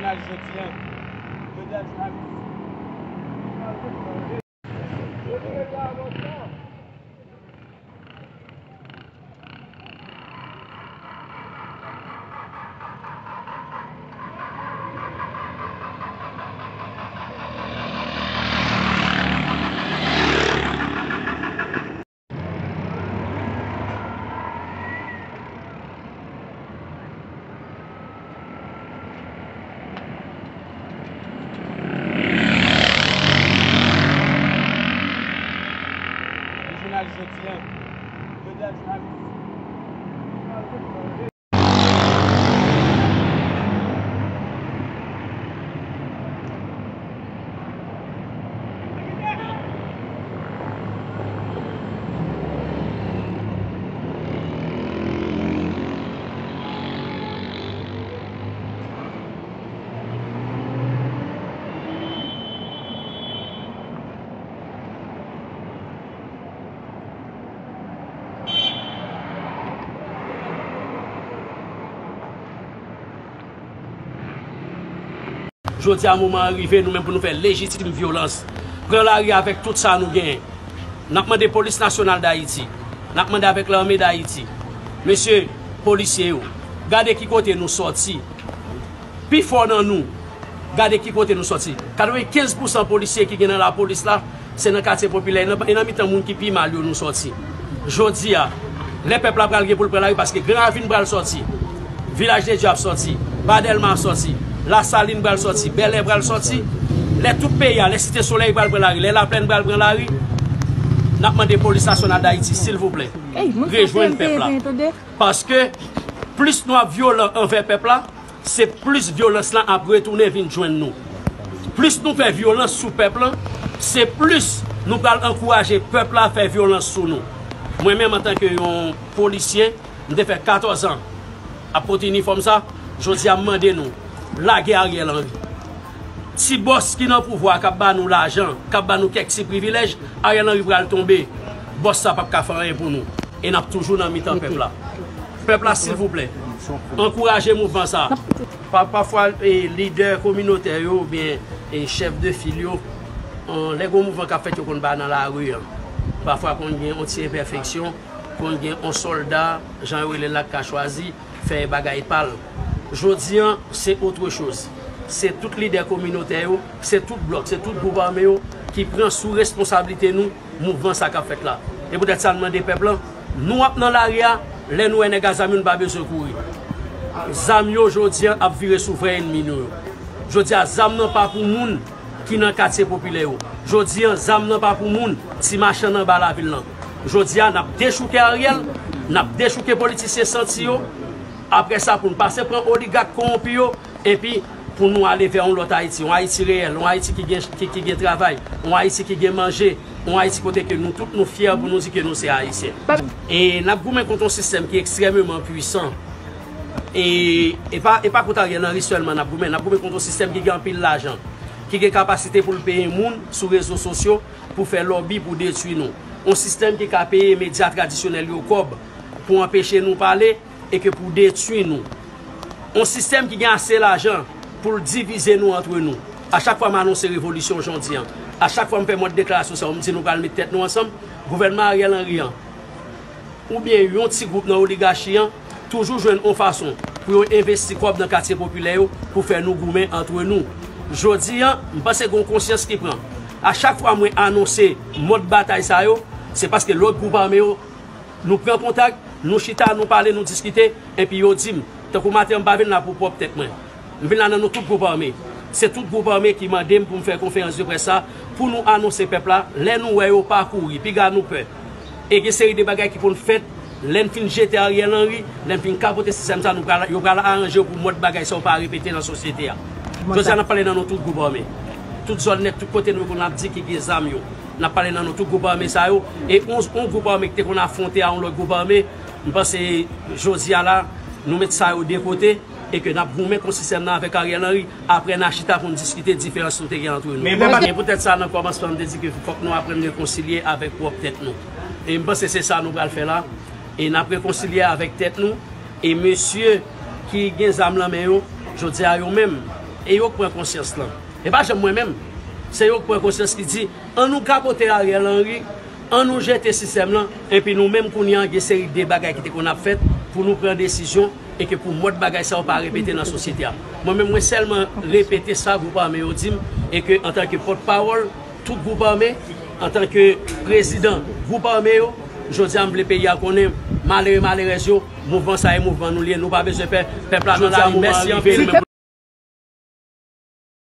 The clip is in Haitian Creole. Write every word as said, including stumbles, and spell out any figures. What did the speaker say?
Jounalis jodi a. Jodi a jounalis. Jounalis jodi a. Jodi a jounalis. Jodi a, moman an rive, nou menm pou nou fè lejitim vyolans. Pran lari avèk tout sa nou genyen. N ap mande Polis Nasyonal d Ayiti. N ap mande avèk Lame d Ayiti. Mesye polisye yo, gade ki kote nou sòti. Pifò nan nou, gade ki kote nou sòti. Katrevenkenz pousan polisye ki gen nan lapolis la, se nan katye popilè, e nan, e nan mitan moun ki pi mal yo nou sòti. Jodi a, lè pèp la pral gen pou l pran lari, paske Gran Ravin pral sòti, Vilaj de Dye ap sòti, Ba Dèlma ap sòti, Lasalin pral sòti, Bèlè pral sòti, lè tout peyi a, lè Site Solèy pral pran lari, lè Laplèn pral pran lari, n ap mande Polis Nasyonal d Ayiti, silvouplè, rejwenn pèp la. Paske plis nou ap vyolan anvè pèp la, se plis vyolans lan ap retounen vin jwenn nou. Plis nou fè vyolans sou pèp lan, se plis nou pral ankouraje pèp la fè vyolans sou nou. Mwen menm, antanke yon polisye, m te fè katòz an ap pote inifòm sa. Jodi a, m mande nou, lage Ariel Henry. Ti bòs ki nan pouvwa a k ap ba nou lajan, k ap ba nou kèk ti privilèj, Ariel Henry pral tonbe. Bòs sa p ap ka fè anyen pou nou. E n ap toujou nan mitan pèp la. Pèp la, silvouplè, ankouraje mouvman sa. Pa, pafwa, e, lidè kominotè yo oubyen, e, chèf de fil yo, an, lè gon mouvman k ap fèt, yo konn ba nan lari an. Pafwa, konn gen yon ti enpèfeksyon, konn gen yon sòlda, jan yo rele l la, k ka chwazi fè bagay pa l. Jodi an, se autre chose. Se tout lidè kominotè yo, se tout blòk, se tout gwoup ame yo ki pran sou responsablite nou mouvman sa k ap fèt la. E poutèt sa, n mande pèp lan, nou ap nan lari a, lè nou wè nèg a zam yo, nou pa bezwen kouri. Zam yo, jodi an, ap vire sou vrè ènmi nou yo. Jodi a, zam nan pa pou moun ki nan katye popilè yo. Jodi an, zam nan pa pou moun, ti machann anba lavil lan. Jodi a, n ap dechouke Ariel, n ap dechouke politisyen santi yo. Apre sa, pou n pase pran oligak kowonpi yo, epi pou nou ale vè yon lòt Ayiti, yon Ayiti reyèl, yon Ayiti ki gen, ki, ki gen travay, yon Ayiti ki gen manje, yon Ayiti kote ke nou tout nou fyè pou nou di ke nou se Ayisyen. E n ap goumen kont yon sistèm ki ekstrèmeman pwisan. E, e pa, e pa kont Ariel Henry sèlman n ap goumen, n ap goumen kont yon sistèm ki gen anpil lajan, ki gen kapasite pou l peye moun sou rezo sosyo pou fè lòbi pou detwi nou. Yon sistèm ki ka peye medya tradisyonèl yo kòb pou anpeche nou pale e ke pou detwi nou. Yon sistèm ki gen ase lajan pou l divize nou antre nou. A chak fwa m anonse revolisyon jan w di an, a chak fwa m fè mòd deklarasyon sa yo, m di nou pral met tèt nou ansanm, gouvènman Ariel Henry an, oubyen yon ti gwoup nan oligachi an, toujou jwenn yon fason pou yo envesti kòb nan katye popilè yo pou fè nou goumen antre nou. Jodi an, m panse gen yon konsyans ki pran. A chak fwa mwen anonse mòd batay sa yo, se paske lòt gwoup ame yo, nou pran kontak, nou chita, nou pale, nou diskite, epi yo di m, tankou maten an, m pa vin la pou pwòp tèt mwen. M vin la nan non tout gwoup ame. Se tout gwoup ame ki mande m pou m fè konferans de près sa, pou nou anonse pèp la, lè nou wè yo pa kouri, piga nou pè. E gen seri de bagay ki pou n fèt, lè n fin jete Ariel Henry, lè n fin kapote sistèm sa, nou pral, yo pral aranje yo pou mòd bagay sa yo pa repete nan sosyete a. Jodi a, n ap pale nan non tout gwoup ame. Tout zòn nèt, tout kote nou konn ap di ki gen zam yo. N ap pale nan non tout gwoup ame sa yo. E yon, yon gwoup ame ki te konn afwonte a yon lòt gwoup ame, m panse jodi a la, nou met sa yo de kote e ke n ap goumen kont sistèm nan avèk Ariel Henry. Apre, n a chita pou n diskite diferans nou te gen antre nou. Men, men, e poutèt sa, nan kòmansman, m te di ke fòk nou aprann rekonsilye avèk pwòp tèt nou. E m panse se sa nou pral fè la. E n ap rekonsilye avèk tèt nou. E mesye ki gen zam nan men yo, jodi a yo menm, e yo k pran konsyans lan. E pa janm mwen menm. Se yo k pran konsyans ki di, an nou kapote Ariel Henry, an nou jete sistèm lan, epi nou menm kounye a gen seri de bagay ki te konn ap fèt pou nou pran desizyon e ke pou mòd bagay sa yo pa repete nan sosyete a. Mwen menm, mwen sèlman repete sa gwoup ame yo di m, e ke antanke pòtpawòl tout gwoup ame, antanke prezidan gwoup ame yo, jodi a m vle peyi a konnen malere, malerèz yo, mouvman sa e mouvman nou l ye, nou pa bezwen pè, pèp la nan lari, mèsi anpil.